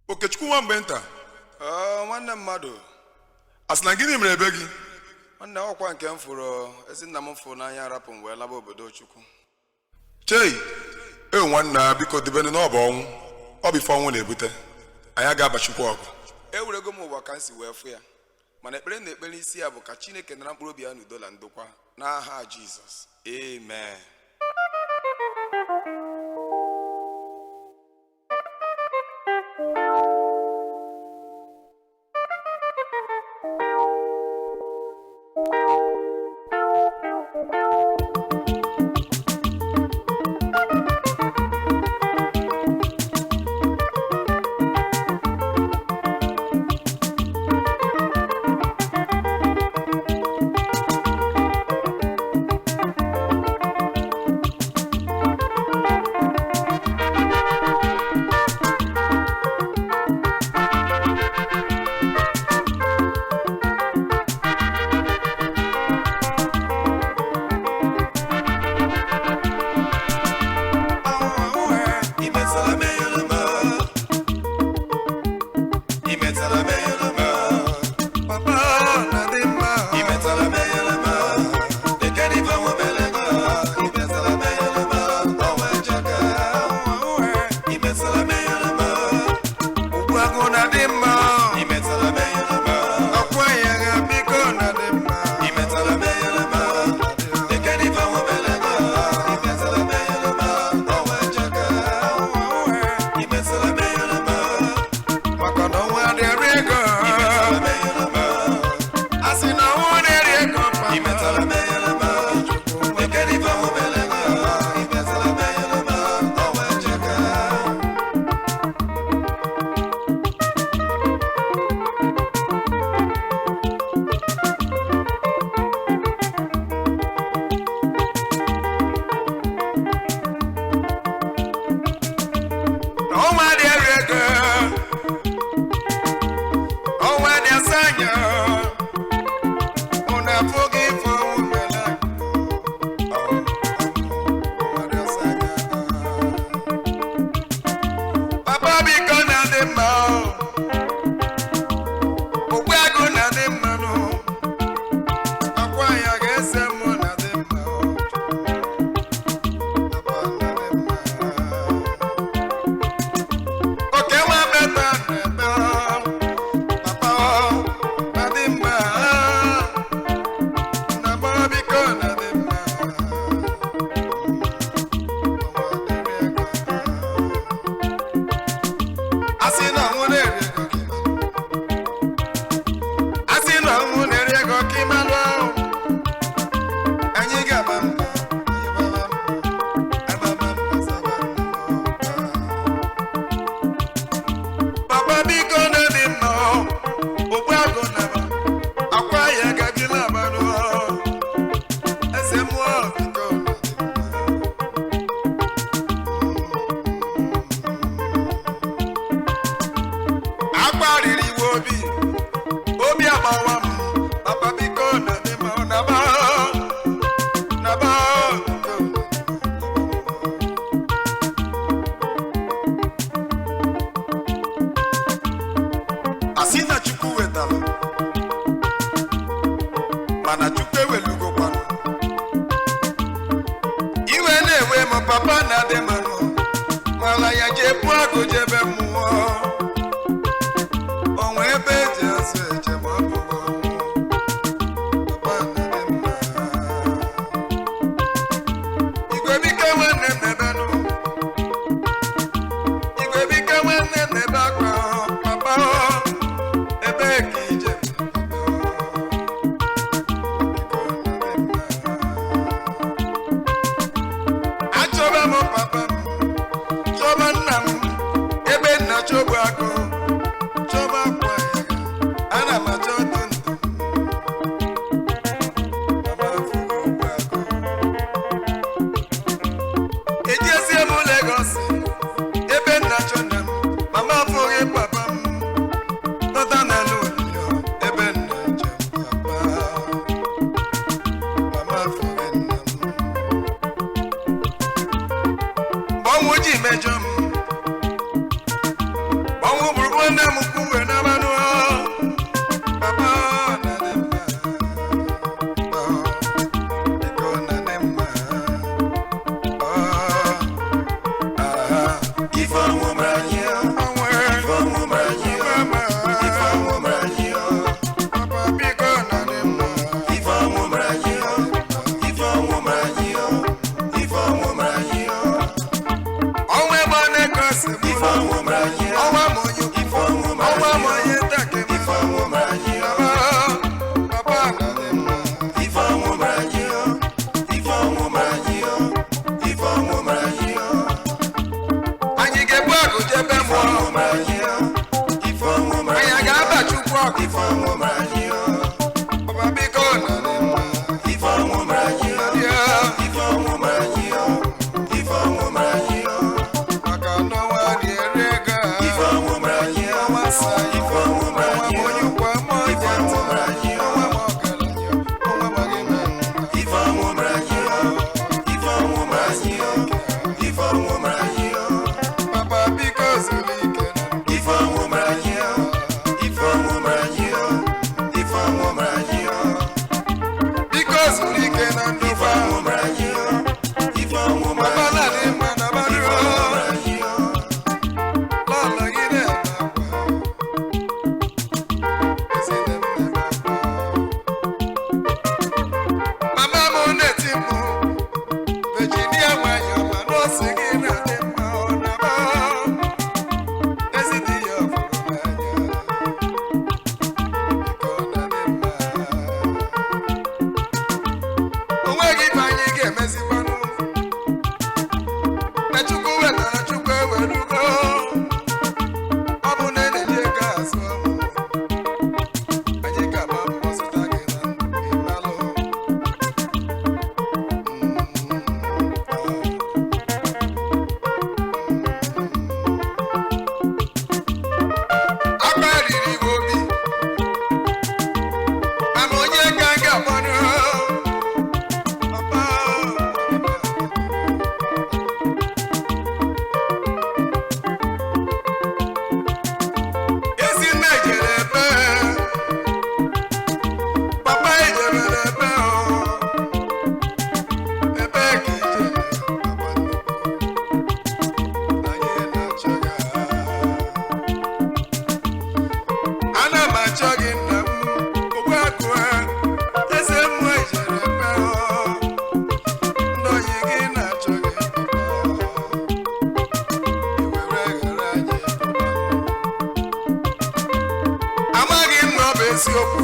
Okechukwu nwa mgbe nta. Nwanne mmadụ. A sị na gịnị mere ebe gị? Nwanne, ọkwa nke m fụrụ ezi nna m fụrụ n'anya rapụ m wee laba obodo Chukwu. Chei e, nwanne a, biko dibenu na ọ bụ ọnwụ, ọ bụ ife ọnwụ na-ebute. Anyị ga-abachikwa ọgụ. Ewerego m ụwa ka m si wee fụ ya, mana ekpere na ekpere isi ya bụ ka Chineke nara mkpụrụ obi ya n'udo na ndokwa n'aha Jizọs, amen. Asị na Chukwu wetara, mana Chukwu ewelugokwanụ. Iwe na-ewe m, papa na-adị mmanụ mala ya jee pụọ agụ jebe mmụọ onwe ebe eji azụ eje ma ọ bụghị ọnwụ. Papa na-adị mma. Igwe biko nwanne m na-ebenụ, igwe biko nwanne m na-ebe akwa. Papa, ebee ka ije? Achọba m papa m, chọba nna m, ebe nna chọgbu agụ, chọba akwa ya, ana m achọ ndụ ndụ m. Mama afụgo ogbu agụ. Ejezie m Legọs, ebe nna chọ nna m, mama afụghị papa m. Lọta n'ala olio, ebe nna chọ papa, mama afụghị nna m. Mgbe ọnwụ ji mejọ m, mgbe ọnwụ. Buru nwanne m ukwu wee nabanụ. Papa na dị mma. Biko na dị mma. Ife ọnwụ mere anyị o. Ife ọnwụ mere anyị o. Ife ọnwụ mere anyị o. Papa biko na dị mma. Ife ọnwụ mere anyị o. Ife ọnwụ mere anyị o. Ife ọnwụ mere anyị o. Ọnwa ebe ọ na-ekọsi mụ. Ife ọnwụ mere anyị o. Ọnwa ma onye ukwu. Ife ọnwụ mere Ọnwa anyị ma o. onye ntakịrị. Ife ọnwụ mere anyị o. Papa na dị mma. Ife ọnwụ mere anyị o. Ife ọnwụ mere anyị o. Ife ọnwụ mere anyị o. Anyị ga-ebu ọgụ jebe Ife mmụọ. ọnwụ mere anyị o. Ife ọnwụ mere Anyị a anyị o. ga-aba Chukwu ọgụ. Ife ọnwụ mere anyị o. Papa biko na dị mma. Ife ọnwụ mere anyị o. Ya. Ife ọnwụ mere anyị o. Ife ọnwụ mere anyị o. Maka n'ọnwa dị ere ego a. Ife ọnwụ mere anyị o. Ọnwa asa Ife ọnwụ mere ọnwa anyị ma o. onye ukwu ama onye Ife ọnwụ nta. mere anyị o. Ọnwa ma ọgaranya, ọnwa ma gị na nna. Ife ọnwụ mere anyị o. Ife ọnwụ mere anyị o. Ife ọnwụ mere anyị o. Papa biko zuru ike na ndụ. Ife ọnwụ mere anyị o. Ife ọnwụ mere anyị o. Ife ọnwụ mere anyị o. Biko zuru ike na ndụ Ife kwa. ọnwụ mere anyị o. Ife ọnwụ mere Papa anyị na o. dị mma na mmadụ. Ife ọnwụ mere anyị o. Lọlọ gị na-ebe akwa. Ezinne m na-ebe akwa. Mama m na-eti mkpu, Virginia nwanyị ọma n'ọsị gị na-adị mma ọ na-aba. Ezi di ya fụrụ n'anya. Biko na-adị mma. O nweghị ife anyị ga-emezikwanụ. Na Chukwu wetara Chukwu ewerugo. Ọ bụ na na-eji ego azụ ọmụ. Anyị ga-agba mbọ zụta gị na ndụ ịmalụ. Akpa riri m obi. Mana onye ka m ga-agbanụ? Papa. Ezinne jere ebe, papa ejebere ebe o, ebe ka ijere papa nnukwu, anyị na-achọ gị. Ana m achọ gị nna m, ogbuakụ ha, eze mmụọ ejere ebe o, ndị oyi gị na-achọ gị papa, i were ghara anyị papa. Amaghị m na ọ bụ eziokwu.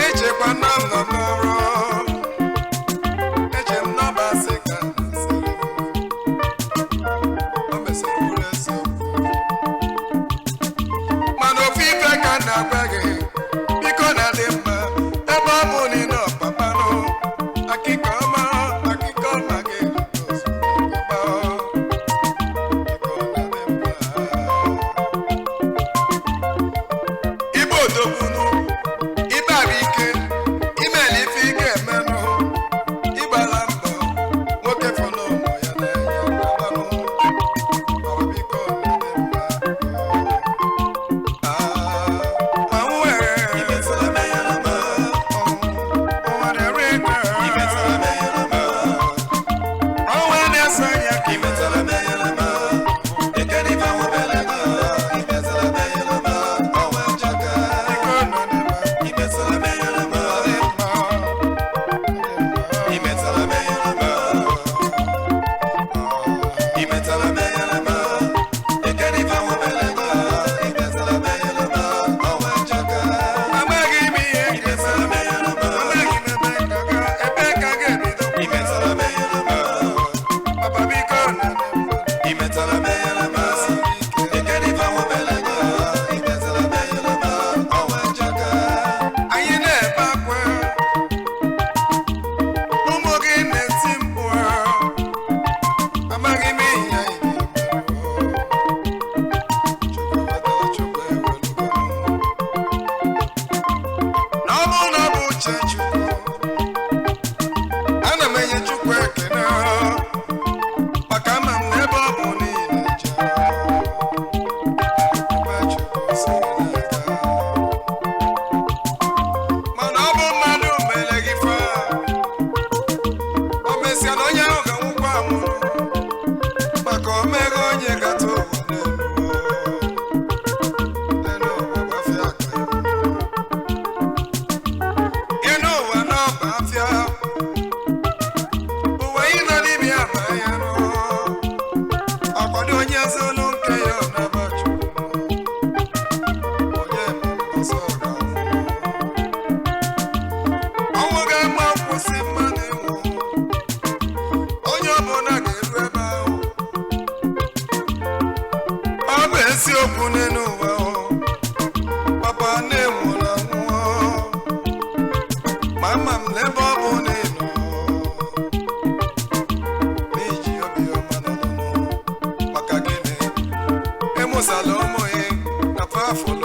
Echekwa na m nọ n'ọrụ. Eche m na ọ bụ asị ka m na-asịrị m. O mesịrị bụrụ eziokwu. Mana ofu ife ka m na-agwa gị, biko na dị mma, ebe ọ bụ na ị nọ papanụ, akịka ọma, akịka ọma gị ozugbo, biko na dị mma. Igbo odogwu. Eziokwu n'elu ụwa o, papa na-enwụrụ anwụ, ma ama m n'ebe ọ bụ na ị nọ n'iji obiọma nọ n'ụlọ. Maka gịnị? Ịmụsala ụmụ gị na fafụlụ.